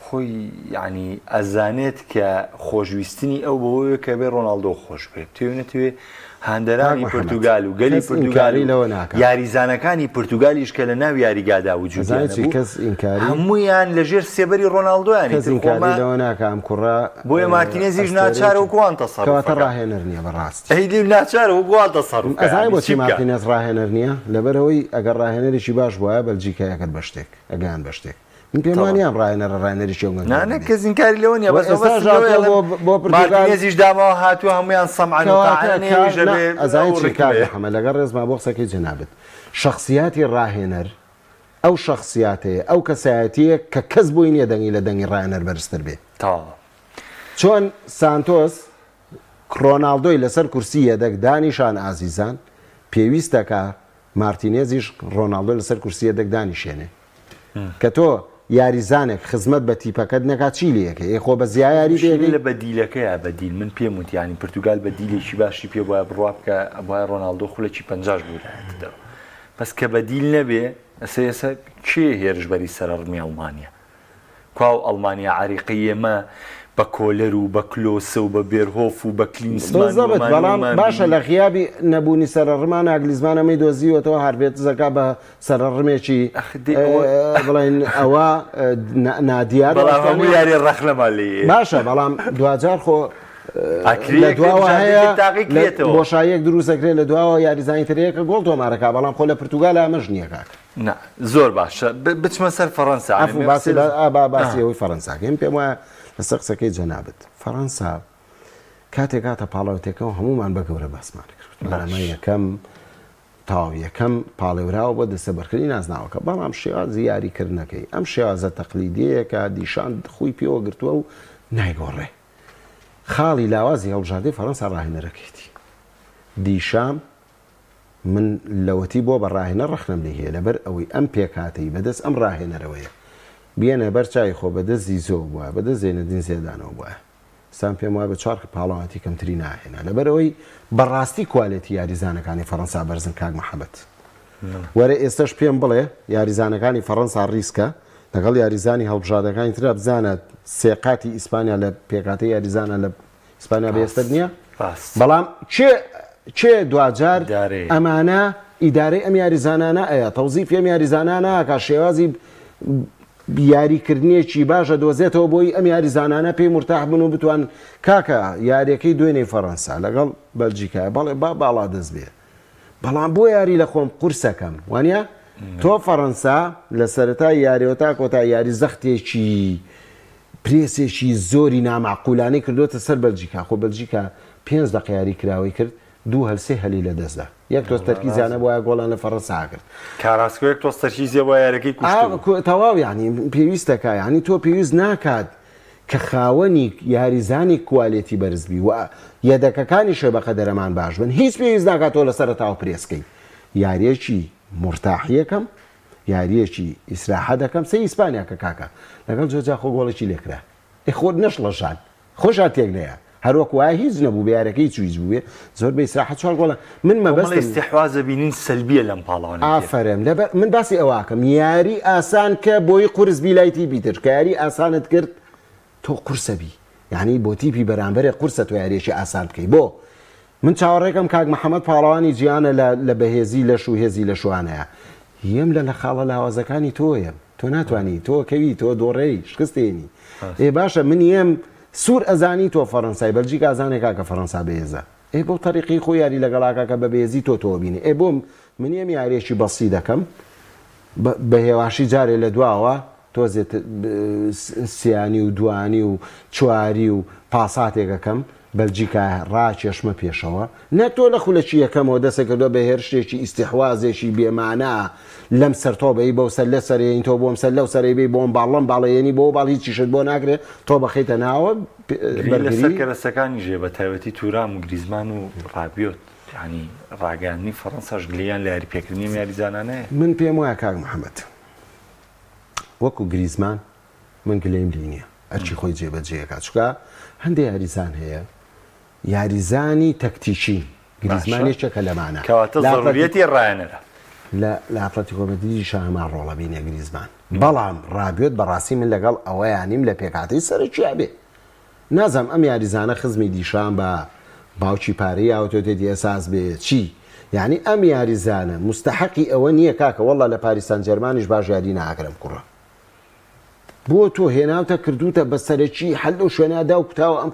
خۆی یعنی ئەزانێت کە خۆشویستنی ئەو بەوەیە کە بێ ڕۆناڵدۆ خۆش بێت توێ نەتوێ کاک هاندەرانی محەمەد پرتوگال و گەلی کەس پرتوگال ئینکاری و لەوە ناکا یاریزانەکانی پرتوگالیش کە لە ناو یاریگادا وجودیان ئەزانی چی هەبوو کەس ئینکاری هەموویان لە ژێر سێبەری ڕۆناڵدۆیان کەس ئیتر ئینکاری خۆما لەوە ناکا ئەم کوڕە بۆیە مارتینێزیش ناچارە ئەستێرەیەکی وەکو وان تەسەروف کەواتە ئەکا. ڕاهێنەر نییە بەڕاستی. ئەی دی ناچارە وەکو وان تەسەروف کە ئەزانی یانی بۆچی چی بکا؟ مارتینێز ڕاهێنەر نییە؟ لەبەرئەوەی ئەگەر ڕاهێنەرێکی باش بوایە بەلجیکای ئەکرد بە شتێک ئەگەیان بە شتێک. من پێم تەواو. وانییە ئەم ڕاهێنەرە ڕاهێنەرێکی ئەو نا گەنجە نا بێ. کەس ئینکاری لەوە نییە وە بەس ئێستاش مەبەستم لەوەیە هاتووە ئەڵێم بۆ بۆ پرتوگال مارتینێزیش داماوە هاتووە هەموویان سەمعەن و کەواتە تاعەن کا ئەویش نا ئەبێ ئەزانی ئەو چی کاک ڕیتمەیە. محەمەد لەگەڵ ڕێزما بۆ قسەکەی جەنابت شەخسیاتی ڕاهێنەر ئەو شەخسیاتەیە ئەو کەسایەتییە کە کەس بۆی نییە دەنگی لە دەنگی ڕاهێنەر بەرزتر بێ. تەواو. چۆن سانتۆس ڕۆناڵدۆی لەسەر کورسی یەدەگ دانیشان ئازیزان پێویستەکا مارتینێزیش ڕۆناڵدۆ لەسەر کورسی یەدەگ دانیشێنێ کە تۆ یاریزانێک خزمەت بە تیپەکەت نەکا چی لێکەی ئێ خۆ بە زیا یاری مشکلە پێکەی لە بەدیلەکەیە بەدیل من پێم وت یانی پرتوگال بەدیلێکی باشی پێ بوایە بڕوا بکە ئەبوایە ڕۆناڵدۆ خولەکی پەنجاش بورایەتەوە بەس کە بەدیل نەبێ ئەسە ئێسە کێ هێرشبەری سەرەڕمی ئەڵمانیا کوا ئەو ئەڵمانیا عەریقەی ئێمە بە کۆلەر و بە کلۆسە و بە بێرهۆف و بە کلینسمان و بالضبط ئەمانە بەڵام ومان باشە بینی. لە غیابی نەبوونی سەرەڕما ناگلیزمان ئەمەی دۆزیوەتەوە هارڤێرتز ئەکا بە سەرەڕمێکی ئەخ دەی ئەوە بڵێن ئەوە نادیار بەڵام هەموو وەستانێ. یاری ڕەخنەمان لێی ئەیە. باشە بەڵام دواجار خۆ لە ئەکرێ دواوە هەیە هەبژاردەی تاقی لە کرێتەوە. بۆشاییەک دروست ئەکرێ لە دواوە یاریزانی تر هەیە کە گۆڵ تۆمارەکا بەڵام خۆ لە پرتوگال ئەمەش نییە کاک. نا زۆر باشە بچمە سەر فەڕەنسا عەفو باسی با باسی ئەوەی فەڕەنسا کەین پێم وایە لەسەر قسەکەی جەنابت فەڕەنسا کاتێک هاتە پاڵاوتێکەوە هەمومان بە گەورە باسمان کرد ئەمە یەکەم تاو یەکەم پاڵێوراوە بۆ دەستەبەرکردنی نازناوەکە بەڵام شێوازی یاریکردنەکەی ئەم شێوازە تەقلیدیەیە کە دیشان خوی پێوە گرتووە و نایگۆڕێ خاڵی لاوازی هەڵبژاردەی فەڕەنسا ڕاهێنەرەکەیتی دیشام من لەوەتی بۆ بە ڕاهێنەر ڕەخنەم لێی هەیە لەبەر ئەوەی ئەم پێکهاتەی بەدەست ئەم ڕاهێنەرەوەیە بیەنە بەر چاوی خۆ بەدەست زیزۆوە بوایە بەدەست زەینەدین زێدانەوە بوایە ئێستا من پێم وایە چوار پاڵەوانێتی کەمتری ناهێنا لەبەر ئەوەی بەڕاستی کوالێتی یاریزانەکانی فەڕەنسا بەرزن کاک محەمەد وەرە ئێستەش پێم بڵێ یاریزانەکانی فەڕەنسا ڕیزکە لەگەڵ یاریزانی هەڵبژاردەکانی ترا بزانە سێقاتی ئیسپانیا لە پێکهاتەی یاریزانە لە ئیسپانیا بەهێزتر نییە بەڵام کێ کێ دواجار ئەمانە ئیدارەی ئەم یاریزانانە ئەیە تەوزیفی ئەم یاریزانانە ناکا شێوازی یاریکردنێکی باشە دۆزێتەوە بۆی ئەم یاریزانانە پێی مرتاح بن و بتوان کاکە یاریەکەی دوێنێی فەڕەنسا لەگەڵ بەلجیکای بەڵێ با باڵا دەست بێ بەڵام بۆ یاری لە خۆم قورسەکەم وانە تۆ فەڕەنسا لە سەرەتای یاریەوە تا کۆتا یاری زەختێکی پرێسێکی زۆری نامەعقولانەی کردۆتە سەر بەلجیکا، خۆ بەلجیکا پێنج دەقە یاری کراوەی کرد دوو هەل سێ هەلی لەدەستدا، یەک تۆز تەرکیزیان نەبوایە گۆڵیان لە فەڕەنسا ئەکرد. کاراسکۆ یەک تۆز تەرکیزی هەبوایە یاریەکەی کوشتبوو. تەواو یانی پێویستەکا یانی تۆ پێویست ناکات کە خاوەنی یاریزانی کوالێتی بەرز بی و یەدەکەکانیشێ بەقەدەرەمان باش بن هیچ پێویست ناکات تۆ لە سەرەتاوە پرێس کەی یاریەکی مورتاحیەکەم یاریەکی ئیسراحە دەکەم سەی ئیسپانیا کە کاکە لەگەڵ جۆرجیا خۆ گۆڵێکی لێکرا ئێ خۆت نەشڵەژان خۆشان تێک نەیە هەر وەک وایە هیچ نەبوو بێ یاریەکە هیچ و هیچ بووێ زۆر بە ئیسراحە چوار گۆڵە من کۆمەڵی مەبەستم ئیستیحواز بینین سەلبیە لەم پاڵەوانێتیە. ئافەرم لەبەر من باسی ئەوەکەم یاری ئاسان کە بۆی قورس بی لای تیپی تر کە یاری ئاسانت کرد تۆ قورسە بی یانی بۆ تیپی بەرامبەرێ قورسە تۆ یاریەکی ئاسان بکەی بۆ من چاوەڕێکەم کاک محەمەد پاڵەوانی جیهانە لە لە بەهێزی لەش و هێزی لەشوانەیە یەم لە لە خاڵە لاوازەکانی تۆیەم تۆ ناتوانی تۆ کەوی تۆ دۆڕێی شکست دێنی ئێ باشە من یەم سوور ئەزانی تۆ فەڕەنسای بەلجیکا ئەزانێ کاکە فەڕەنسا بەهێزە ئێ بەو تەریقەی خۆی یاری لەگەڵ ئاکا کە بە بەهێزی تۆ تۆ بینێ ئێ بۆ من یەم یاریەکی بەسی دەکەم بە هێواشی جارێ لە دواوە تۆزێ سیانی و دوانی و چواری و پاساتێک ئەکەم بەلجیکا ڕاکێشمە پێشەوە نە تۆ لە خولەکی یەکەمەوە دەستت کردوە بە هێرشێکی ئیستیحوازێکی بێ مانا لەم سەر تۆ بەی بەو سەر لە سەرێین تۆ بۆم سەر لەو سەرەی بەی بۆم باڵ لەم باڵە یەنی بۆ باڵ هیچیشت بۆ ناکرێ تۆ بەخەیتە ناوە گری لەسەر بەرگری کەرەسەکانیش هەیە بە تایبەتی تورام و گریزمان و ڕابیۆت یانی ڕاگەیاندنی فەڕەنساش گلەییان لە یاریپێکردنی ئەم یاریزانانە هەیە. من پێم وایە کاک محەمەد وەکو گریزمان من گلەیم لێی نیە ئەرکی خۆی جێبەجێ ئەکات چونکە هەندێ یاریزان هەیە یاریزانی تەکتیکین گریزمان یەکێکە لەمانە کەواتە زەروریەتی ڕایەنەرە. لە لە ئاتلەتیکۆ مەدریدیشا هەمان ڕۆڵە بینێ گریزمان بەڵام ڕابیۆت بەڕاستی من لەگەڵ ئەوەیا نیم لە پێکهاتەی سەرەکیا بێ نازانم ئەم یاریزانە خزمی دیشان بە باوکی پارەی یاوەتۆتێتی ئەساس بێ چی یانی ئەم یاریزانە مستەحەقی ئەوە نییە کاکە وەڵا لە پاریس سان جێرمانیش باش یاری ناکرد ئەم کوڕە بۆ تۆ هێناوتە کردوتە بە سەرەکی هەر لەو شوێنە داو کوتاوە ئەم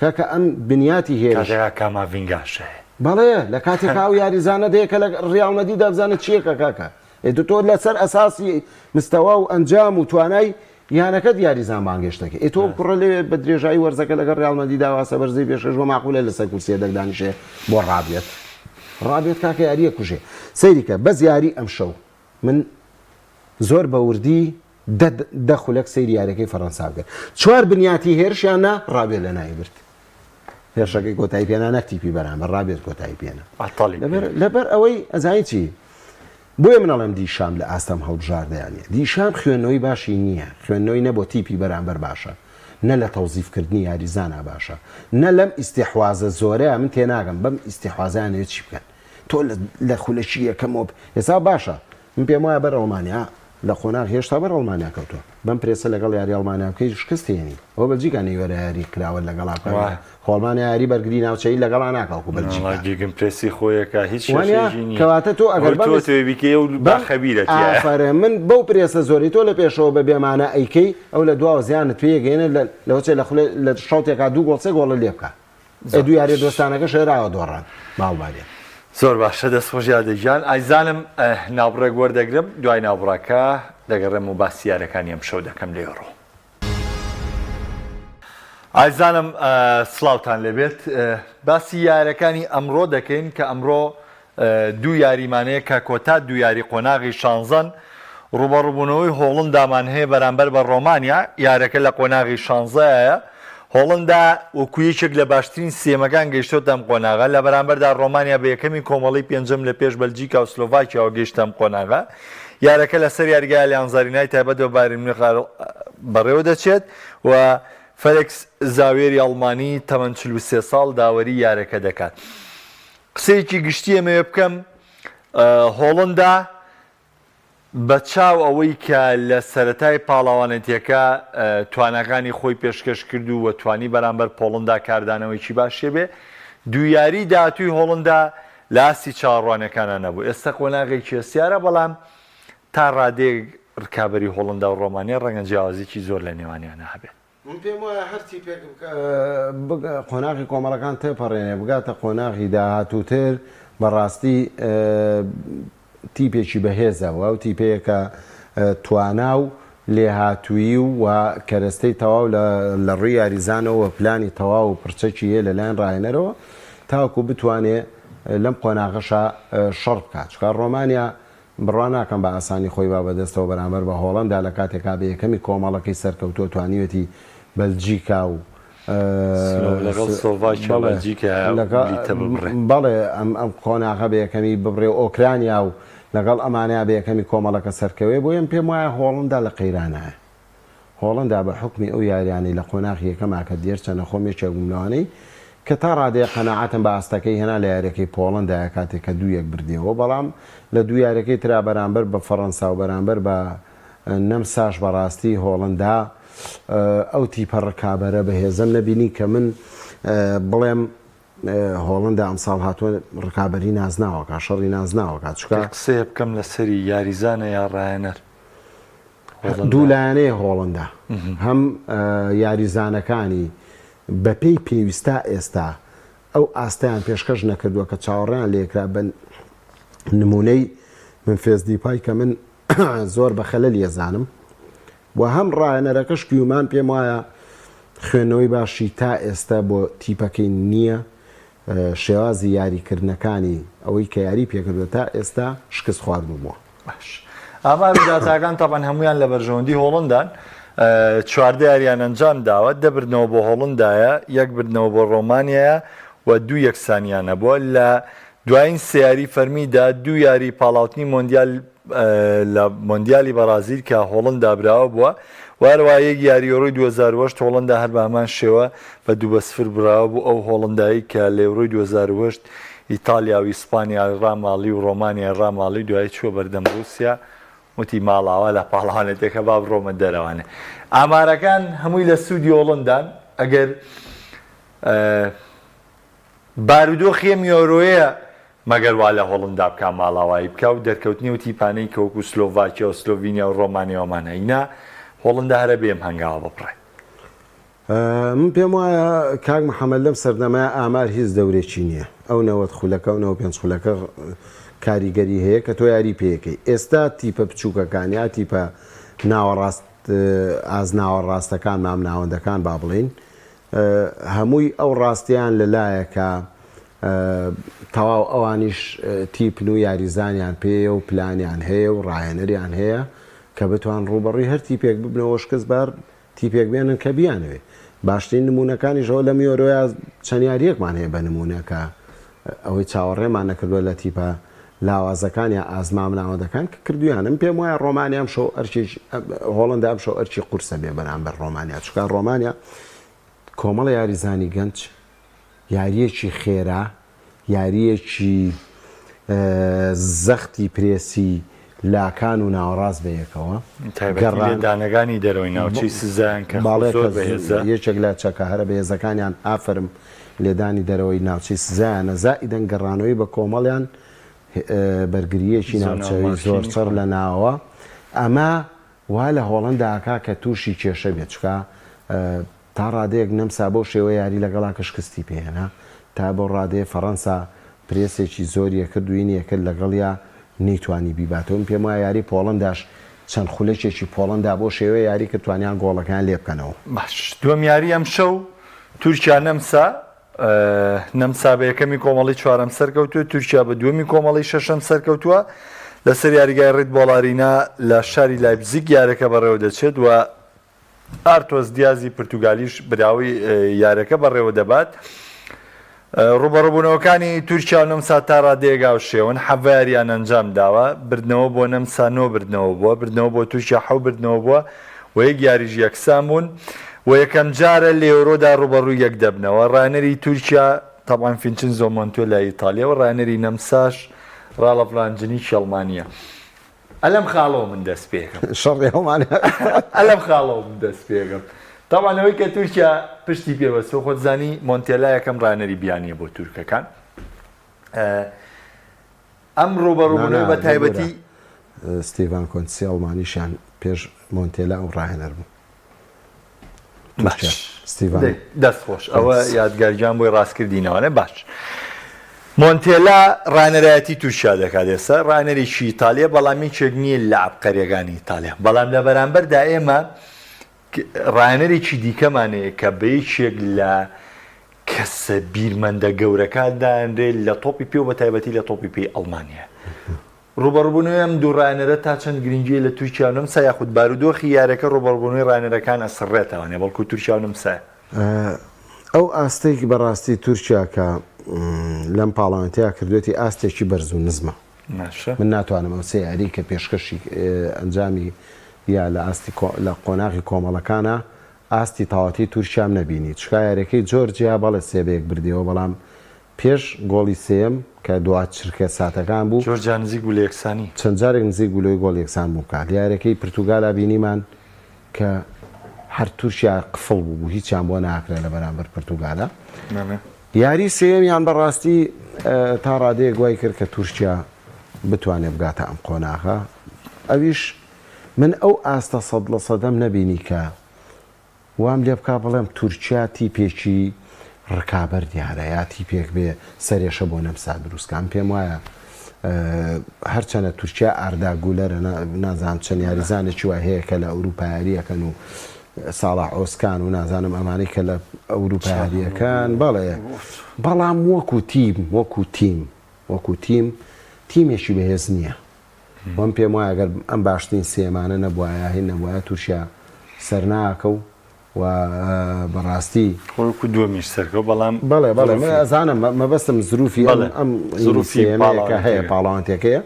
کاکە ئەم بنیاتی هێرش کاتێکا کاماڤینگاش هەیە. بەڵێ لە کاتێکا ئەو یاریزانە دەیە کە لە ڕیاڵ مەدریدا بزانە چییەکە کاکە ئێ تۆ لەسەر ئەساسی مستەوا و ئەنجام و توانای یانەکەت یاریزان بانگێشت دەکەی ئێ تۆ کوڕە لەوێ بە درێژایی وەرزەکە لەگەڵ ڕیاڵ مەدریدا واسە بەرزی پێشکەش بۆ ماقولە لەسەر کورسیە دەک دانیشێ بۆ ڕابێت ڕابێت کاکە یاریە کوژێ سەیری کە بەس یاری ئەمشەو من زۆر بە وردی دە دە خولەک سەیری یاریەکەی فەرەنسا بکە چوار بنیاتی هێرشیان نا ڕابێت لە ناوی برد هێرشەکەی کۆتایی پێنا نەک تیپی بەرامبەر ڕابێت کۆتایی پێنا لەبەر لەبەر ئەوەی ئەزانی چی بۆیە من ئەڵێم دیشام لە ئاستەم هەڵبژاردەیان نیە دیشام خوێندنەوەی باشی نییە خوێندنەوەی نە بۆ تیپی بەرامبەر باشە نە لە تەوزیفکردنی یاریزانا باشە نە لەم ئیستیحوازە زۆرەیە من تێناگەم بەم ئیستیحوازیان چی بکەن تۆ لە خولەکی یەکەمەوە ئێستا باشە من پێم وایە بەر ئەڵمانیا لە قۆناغ هێشتا بەر ئەڵمانیا کەوتووە بەم پرێسە لەگەڵ یاری ئەڵمانیا بکەی شکست هێنی ئەوە بەلجیکا نەیوێرا یاری کراوە لەگەڵا بکات وایە. خۆ ئەڵمانیا یاری بەرگری ناوچەیی لەگەڵا ناکا وەکو بەلجیکا. وەڵا گێگن پرێسی خۆیەکا هیچ وانە کێشەیەکی نییە. کەواتە تۆ ئەگەر ئەوەی بەم تۆ ئەتەوێ بیکەی ئەو بەم باخەبیرە تیایە. ئافەرم من بەو پرێسە زۆرەی تۆ لە پێشەوە بە بێ مانا ئەیکەی ئەو لە دواوە زیانت پێ ئەگەیەنێ لە لەوەچێ لە خولێ لە شەوتێکا دوو گۆڵ سێ گۆڵت لێ بکا. ئێ دوو یاریە دۆستانەکەش هێراوە دۆڕان بە ئەڵمانیا. زۆر باشە دەست خۆش یادە گیان ئایزانم ناوبڕێک وەردەگرم دوای ناوبڕەکە دەگەڕێم و باسی یارەکانی ئەمشەو دەکەم لە یۆرۆ. ئایزانم سڵاوتان لێبێت باسی یارەکانی ئەمڕۆ دەکەین کە ئەمڕۆ دوو یاریمان هەیە کە کۆتا دوو یاری قۆناغی شانزەن، ڕووبەڕووبوونەوەی هۆڵندامان هەیە بەرامبەر بە ڕۆمانیا، یارەکە لە قۆناغی شانزەیە، هۆڵندا وەکو یەکێک لە باشترین سیێمەکان گەیشتۆتە ئەم قۆناغە، لە بەرامبەردا ڕۆمانیا بە یەکەمی کۆمەڵەی پێنجەم لە پێش بەلجیکا و سلۆڤاکیاوە گەیشتە ئەم قۆناغە. یارەکە لەسەر یاریگای ئالیانز ئارینای تایبەت بە بایرن میونخ بەڕێوەدەچێت و فێلیکس زاوێری ئەڵمانی تەمەن 43 ساڵ داوەری یارەکە دەکات. قسەیەکی گشتی ئەمەوێ بکەم، هۆڵندا بە چاو ئەوەی کە لە سەرەتای پاڵەوانێتیەکە تواناکانی خۆی پێشکەش کرد و توانی بەرامبەر پۆڵندا کاردانەوەیکی باشی بێ، دوو یاری داهاتووی هۆڵندا لە ئاستی چاوەڕوانیەکانا نەبوو. ئێستا قۆناغێکی هەستیارە، بەڵام تا ڕادەیەک ڕکابەری هۆڵندا و ڕۆمانیا ڕەنگە جیاوازیی زۆر لە نێوانیانا هەبێت. من پێم وایە هەر تیپێک قۆناغی کۆمەڵەکان تێپەڕێنێ بگاتە قۆناغی داهاتووتر بەڕاستی تیپێکی بەهێزە و ئەو تیپەیە کە توانا و لێهاتوویی و کەرەستەی تەواو لە ڕووی یاریزانەوە و پلانی تەواو و پڕچەکی هەیە لەلایەن ڕاهێنەرەوە تاوەکو بتوانێ لەم قۆناغەشا شەڕ بکات چونکە ڕۆمانیا بڕوا ناکەم بە ئاسانی خۆی با بەدەستەوە بەرامبەر بە هۆڵەندا لە کاتێکا بە یەکەمی کۆمەڵەکەی سەرکەوتووە توانیوێتی بەلجیکا و لەگەڵ سلۆڤاکیا و بەلجیکا بلیتە ببڕێ. بەڵێ ئەم ئەم قۆناغە بە یەکەمی ببڕێ و ئۆکرانیا و لەگەڵ ئەمانەیا بە یەکەمی کۆمەڵەکە سەرکەوێ بۆیە من پێم وایە هۆڵەندا لە قەیرانایە. هۆڵەندا بە حوکمی ئەو یاریانەی لە قۆناغی یەکەما کە دیەرچەنە خۆم یەکێک بووم لەوانەی کە تا ڕادەیەک قەناعەتم بە ئاستەکەی هێنا لە یاریەکەی پۆڵەندایە کاتێک کە دوو یەک بردیەوە بەڵام لە دوو یاریەکەی ترا بەرامبەر بە فەڕەنسا و بەرامبەر بە نەمساش بەڕاستی هۆڵەندا ئەو تیپە ڕکابەرە بەهێزەم نەبینی کە من بڵێم هۆڵەندا ئەمساڵ هاتووە ڕکابەری نازناوەکە شەڕی نازناوەکە چکە قسەیە بکەم لەسەری یاریزانە یا ڕایەنەر دوو لایەنەیە هۆڵندا هەم یاریزانەکانی. بەپێی پێویست تا ئێستا ئەو ئاستەیان پێشکەش نەکردووە کە چاوەڕێیان لێکرا بە نموونەی ممفێس دیپای کە من زۆر بە خەلەلی ئەزانم و هەم ڕاهێنەرەکەش کیومان پێم وایە خوێندنەوەی باشی تا ئێستا بۆ تیپەکەی نییە شێوازی یاریکردنەکانی ئەوەی کە یاری پێکردووە تا ئێستا شکست خواردوو بووە. باش ئامار و داتاکان تەبعەن هەموویان لە بەرژەوەندی هۆڵندان 14 یاریان ئەنجام داوە دە بردنەوە بۆ هۆڵندایە یەک بردنەوە بۆ ڕۆمانیایە و دوو یەکسانیان هەبووە لە دوایین سێ یاری فەرمیدا دوو یاری پاڵاوتنی مۆندیال لە مۆندیالی بەڕازیل کە هۆڵندا براوە بووە و هەروەها یەک یاری یۆرۆی 2008 هۆڵندا هەر بە هەمان شێوە بە دوو بە سفر براوە بوو ئەو هۆڵندایی کە لە یۆرۆی 2008 ئیتالیا و ئیسپانیای ڕاماڵی و ڕۆمانیای ڕاماڵی دوایی چووە بەردەم ڕووسیا وتی ماڵاوا لە پاڵەوانێتیەکە با بڕۆمە دەرەوانێ ئامارەکان هەمووی لە سوودی هۆڵندان ئەگەر بارودۆخی ئەم یۆرۆیە مەگەر وا لە هۆڵندا بکا ماڵاوایی بکا و دەرکەوتنی ئەو تیپانەی کە وەکو سلۆڤاکیا و سلۆڤینیا و ڕۆمانیا و ئەمانە ئینا هۆڵندا هەرە بێ ئەم هەنگاوە ببڕێ. من پێم وایە کاک محەمەد لەم سەردەمەیا ئامار هیچ دەورێکی نییە ئەو 90 خولەکە و 95 خولەکە کاریگەری هەیە کە تۆ یاری پێیەکەی ئێستا تیپە بچووکەکان یا تیپە ناوەڕاست ئاز ناوەڕاستەکان مامناوەندەکان با بڵێین هەمووی ئەو ڕاستیان لەلایە کە تەواو ئەوانیش تیپن و یاریزانیان پێیە و پلانیان هەیە و ڕاهێنەریان هەیە کە بتوان ڕووبەڕووی هەر تیپێک ببنەوە شکست بە هەر تیپێک بێنن کە بیانەوێ. باشترین نموونەکانیش ئەوە لەم یۆرۆیە چەند یارییەکمان هەیە بە نموونە کە ئەوەی چاوەڕێمان نەکردووە لە تیپە لاوازەکان یا ئاست مامناوەندەکان کە کردویانن پێم وایە ڕۆمانیا ئەمشەو ئەرکێکی هۆڵندا ئەمشەو ئەرکی قورسە بێ بەرامبەر ڕۆمانیا چونکە ڕۆمانیا کۆمەڵە یاریزانی گەنج یارییەکی خێرا یارییەکی زەختی پرێسی لاکان و ناوەڕاست بەیەکەوە تایبەتی لێدانەکانی دەرەوەی ناوچەی سزایان کە زۆر بەهێزە. یەکێک لە چەکە هەرە بەهێزەکانیان ئافەرم لێدانی دەرەوەی ناوچەی سزایانە زائیدەن گەڕانەوەی بە کۆمەڵیان بەرگرییەکی ناوچەوی زۆر چڕ لە ناوەوە ئەمە وا لە هۆڵەندا ئەکا کە تووشی کێشە بێت چونکە تا ڕادەیەک نەمسا بەو شێوە یاری لەگەڵا کە شکستی پێ هێنا، تا بەو ڕادەیە فەڕەنسا پرێسێکی زۆری ئەکرد و ینی ئەکرد لەگەڵیا نەیتوانی بیباتەوە، من پێم وایە یاری پۆڵەنداش چەند خولەکێکی پۆڵەندا بەو شێوەیە یاری کرد توانیان گۆڵەکەیان لێ بکەنەوە. باش دووەم یاری ئەمشەو تورکیا نەمسا، نەمسا بە یەکەمی کۆمەڵی چوارەم سەرکەوتووە، تورکیا بە دووەمی کۆمەڵی شەشەم سەرکەوتووە، لەسەر یاریگای ڕید بۆڵ ئارینا لە شاری لایپزیگ یاریەکە بەڕێوەدەچێت و ئارتۆس دیازی پرتوگالیش براوەی یاریەکە بەڕێوەدەبات. ڕووبەڕووبوونەوەکانی تورکیا و نەمسا تا ڕادەیەک هاوشێوەن، حەڤە یارییان ئەنجامداوە، بردنەوە بۆ نەمسا نۆ بردنەوە بووە، بردنەوە بۆ تورکیا حەو بردنەوە بووە و یەک یاریش یەکسان بوون و یەکەمجارە لە یۆرۆدا ڕووبەڕووی یەک دەبنەوە. ڕاهێنەری تورکیا تەبعەن فینچنزۆ مۆنتێلای ئیتالییە و ڕاهێنەری نەمساش ڕاڵف رانجنیکی ئەڵمانییە. ئەلەم خاڵەوە من دەست پێکەم. شەڕی ئەومان ئەلەم خاڵەوە من دەست پێکەم. تەبعەن ئەوەی کە تورکیا پشتی پێ بەستووە خۆت زانی مۆنتێلا یەکەم ڕاهێنەری بیانییە بۆ تورکەکان. ئەم ڕووبەڕووبوونەوەی بە تایبەتی ستیڤان کۆنتسی ئەڵمانیشیان پێش مۆنتێلا ئەو ڕاهێنەر بوو. باش ستیڤان دەست خۆش ئەوە یادگار گیان بۆی ڕاست کردینەوە باش مۆنتێلا ڕانەرایەتی تورکیا دەکات ئێستا ڕانەرێکی ئیتالیا بەڵام یەکێک نییە لە عەبقەریەکانی ئیتالیا بەڵام لە بەرامبەردا ئێمە ڕانەرێکی دیکەمان هەیە کە بە یەکێک لە کەسە بیرمەندە گەورەکان دانرێت لە تۆپی پێ و بە تایبەتی لە تۆپی پێی ئەڵمانیا ڕووبەڕووبوونەوەی ئەم دوو ڕاهێنەرە تا چەند گرنگییە لە تورکیا و نەمسا یاخود بارودۆخی یاریەکە ڕووبەڕووبوونەوەی ڕاهێنەرەکان ئەسڕێتەوە نە بەڵکو تورکیا و نەمسایە؟ ئەو ئاستەی بەڕاستی تورکیا کە لەم پاڵەوانێتیە کردوێتی ئاستێکی بەرز و نزمە. من ناتوانم ئەو سێ یاریی کە پێشکەشی ئەنجامی یا لە ئاستی لە قۆناغی کۆمەڵەکانە ئاستی تاواتی تورکیام نەبینی چکا یاریەکەی جۆرجیا بەڵێ سێ بە یەک بردیەوە بەڵام پێش گۆڵی سێیەم کە دوا چرکە ساتەکان بوو. جۆرجیا نزیک بوو لە یەکسانی. چەند جارێک نزیک بوو لەوەی گۆڵ یەکسان بوو بکات. لە یاریەکەی پرتوگالا بینیمان کە هەر تورکیا قفڵ بوو بوو هیچیان بۆ ناکرا لە بەرامبەر پرتوگالا. یاری سێیەمیان بەڕاستی تا ڕادەیەک وای کرد کە تورکیا بتوانێت بگاتە ئەم قۆناغە. ئەویش من ئەو ئاستە سەد لە سەدەم نەبینی کە. وام لێ بکا بڵێم تورکیا تیپێکی ڕکابەر دیارە یا تیپێک بێ سەرێشە بۆ نەمسا دروست کا. من پێم وایە هەرچەنە تورکیا ئاردا گولەرە نازانم چەند یاریزانێکی وای هەیە کە لە ئەوروپا یاریەکەن و ساڵح ئۆسکان و نازانم ئەمانەی کە لە ئەوروپا یاریەکەن بەڵێ بەڵام وەکو تیم وەکو تیم وەکو تیم تیمێکی بەهێز نییە. وەم پێم وایە گەر ئەم باشترین سێمانە نەبوایە هین نەبوایە تورکیا سەرناکەو و بەڕاستی. خۆ وەکو دووەمیش سەرکەوت بەڵام بەڵێ بەڵێ من ئەزانم مەبەستم زروفی ئەم ئەم زروفی سێیەمەیە کە هەیە پاڵەوانتیەکەیە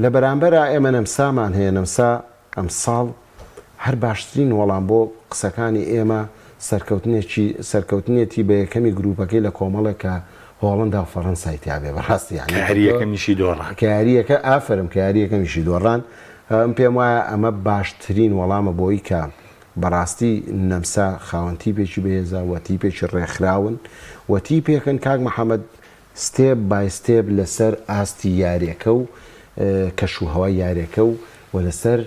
لە بەرامبەرا ئێمە نەمسامان هەیە نەمسا ئەمساڵ هەر باشترین وەڵام بۆ قسەکانی ئێمە سەرکەوتنێکی سەرکەوتنێتی بە یەکەمی گروپەکەی لە کۆمەڵێک کە هۆڵندا و فەڕەنسای تیابێ بەڕاستی یانی کە یارییەکەمیشی دۆڕان. کە یارییەکە ئافەرم کە یارییەکەمیشی دۆڕان من پێم وایە ئەمە باشترین وەڵامە بۆی کە بەڕاستی نەمسا خاوەن تیپێکی بەهێزە و تیپێکی ڕێکخراون و تیپێکن کاک محەمەد step by step لەسەر ئاستی یاریەکە و کەش و هەوای یاریەکە و و لەسەر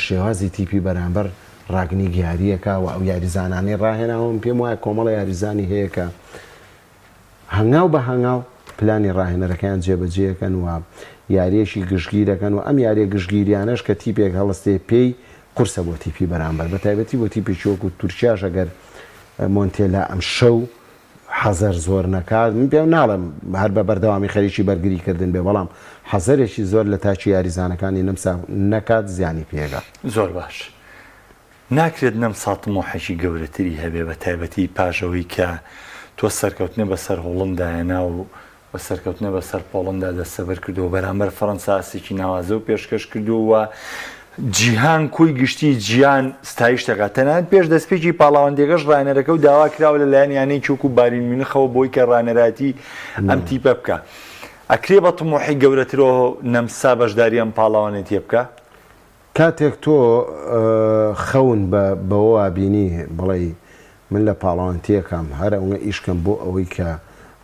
شێوازی تیپی بەرامبەر ڕاگنیک یاریەکە و ئەو یاریزانانەی ڕاهێناوە من پێم وایە کۆمەڵە یاریزانی هەیە کە هەنگاو بە هەنگاو پلانی ڕاهێنەرەکەیان جێبەجێەکەن و یاریەکی گشتگیرەکەن و ئەم یاریە گشتگیریانەش کە تیپێک هەڵستێ پێی قورسە بۆ تیپی بەرامبەر بە تایبەتی بۆ تیپێکی وەکو تورکیاش ئەگەر مۆنتێلا ئەمشەو حەزەر زۆر نەکات، من پێم ناڵێم هەر بە بەردەوامی خەریکی بەرگری کردن بێ، بەڵام حەزەرێکی زۆر لە تاکی یاریزانەکانی نەمسا نەکات زیانی پێگا. زۆر باش. ناکرێت نەمسا تموحێکی گەورەتری هەبێ بە تایبەتی پاش ئەوەی کە تۆ سەرکەوتنە بەسەر هۆڵندا هێنا و و سەرکەوتنە بەسەر پۆڵەندا دەستەبەر کردووە، بەرامبەر فەرەنسا ئاستێکی ناوازە و پێشکەش کردووە و جیهان کۆی گشتی جیهان ستایش دەکات تەنانەت پێش دەستپێکی پاڵاوانتیەکەش ڕاهێنەرەکە و داوا کراوە لە لایەن یانەیەکی وەکو بایرن میونخەوە بۆی کە ڕاهێنەرایەتی ئەم تیپە بکا ئەکرێ بە تموحی گەورەترەوە نەمسا بەشداری ئەم پاڵاوانێتیە بکا؟ کاتێک تۆ خەون بە بەوەوا بینی بڵێی من لە پاڵەوانتیەکام هەر ئەونە ئیش کەم بۆ ئەوەی کە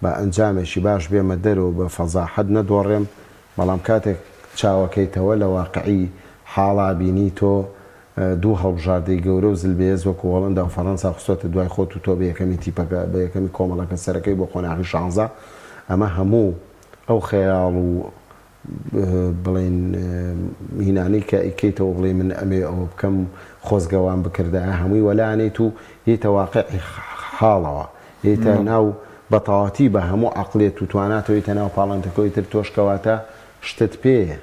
بە ئەنجامێکی باش بێمە دەرەوە بە فەزاحەت نەدۆڕێم بەڵام کاتێک چاوەکەیتەوە لە واقعی حاڵا بینی تۆ دوو هەڵبژاردەی گەورە و زلبەهێز وەکو هۆڵەندا و فەڕەنسا خستۆتە دوای خۆت و تۆ بە یەکەمی تیپەکە بە یەکەمی کۆمەڵەکە سەرەکەی بۆ قۆناغی شانزە ئەمە هەموو ئەو خەیاڵ و بڵێین هینانەی کە ئەیکەیتەوە بڵێی من ئەمەوێ ئەوە بکەم خۆزگە وام بکردایە هەمووی وەلا ئەنێیت و یەیتە واقعی حاڵەوە یەیتە ناو بەتەواتی بە هەموو عەقڵیەت و تواناتەوە یەیتە ناو پاڵنتەکەوە ئیتر تۆش کەواتە شتت پێیە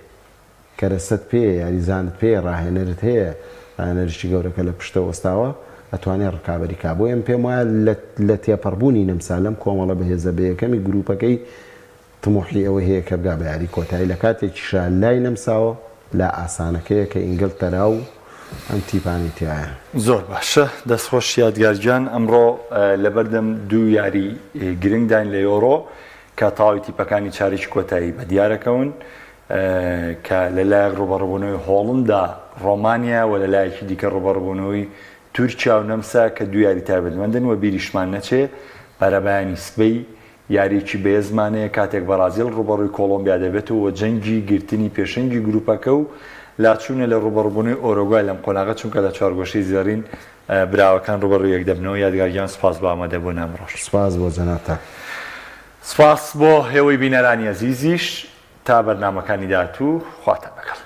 کەرەسەت پێیە یاریزانت پێیە ڕاهێنەرت هەیە ڕاهێنەرێکی گەورە کە لە پشتەوە وەستاوە ئەتوانێ ڕکابەری کا بۆیە من پێم وایە لە تێپەڕبوونی نەمسا لەم کۆمەڵە بەهێزە بە یەکەمی گروپەکەی تموحی ئەوەی هەیە کە بگا بە یاری کۆتایی لە کاتێکیشا لای نەمساوە لا ئاسانەکەیە کە ئینگلتەرا و ئەم تیپانەی تیایە. زۆر باشە دەست خۆش یادگار گیان ئەمڕۆ لەبەردەم دوو یاری گرنگداین لە یۆرۆ کە تەواوی تیپەکانی چارەکی کۆتایی بە دیارەکەون کە لەلایەک ڕوبەڕبوونەوەی هۆڵندا ڕۆمانیا و لەلایەکی دیکە ڕوبەڕبوونەوەی تورکیا و نەمسا کە دوو یاری تایبەتمەندن و بیریشمان نەچێ بەرەبەیانی سبەی یارییەکی بەهێزمان هەیە کاتێک بەڕازیل ڕووبەڕووی کۆڵۆمبیا دەبێتەوە و جەنگی گرتنی پێشەنگی گروپەکە و لاچوونە لە ڕووبەڕووبوونەوەی ئۆرۆگوای لەم قۆناغە چونکە لە چوارگۆشەی زێڕین براوەکان ڕووبەڕووی یەک دەبنەوە. یادگار گیان سوپاس بۆ ئامادەبوون ئەمڕۆش. سوپاس بۆ جەنابتان. سوپاس بۆ ئێوەی بینەرانی ئەزیزیش تا بەرنامەکانی داهاتوو خواتان لەگەڵ.